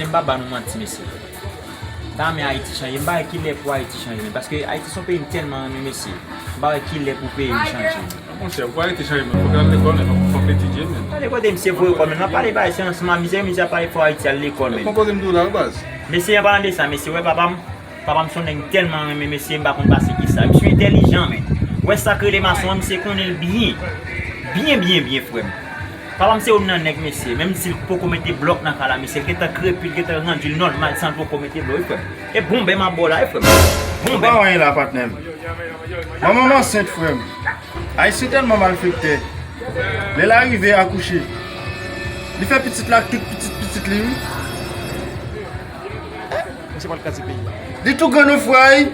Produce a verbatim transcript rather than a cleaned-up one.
M pa ba nou manti, mesye. M ta renmen Ayiti chanje. M pa wè ki lè pou Ayiti chanje, men. Paske Ayiti se yon peyi m tèlman renmen, mesye. M pa wè ki lè pou peyi m chanje. Monchè, pou Ayiti chanje, men, fòk al lekòl, men, fòk, fòk etidye, men. Gade kote misye voye kò, men. M ap pale bagay se ansanm a mizè, mizè ap pale fò Ayiti al lekòl, men. Konpoze m tou la, baz. Mesye, an palan de sa, mesye, wè papa m, papa m se yon nèg m tèlman renmen, mesye, m pa konn pase ki sa. Misye entèlijan, men. Wè sa k rele mason an, misye konnen l byen. Byen, byen, byen, frè m. Papa m se youn nan nèg, mesye, menm si l poko mete blòk nan kay la, mesye, l gentan krepi, l gentan randi l nòmal san l poko mete blòk, wi, frè m. E bonbè m ap ba w la, wi, frè m. Ou pa wè anyen la, patnè m. Manman m ansent, frè m. Ayisyen tèlman malfektè. Lè l arive akouche, li fè pitit la ak tout pitit pitit li, wi. Misye pral kraze peyi a. Li tou grenn ou frèy.